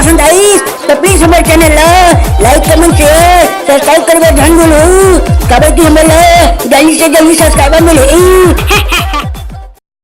पसंद आई तो प्लीज हमारे चैनल ला लाइक, कमेंट, शेयर, सब्सक्राइब करबे झन भूलू, काबर कि हमला जल्दी से जल्दी सब्सक्राइबर मिले।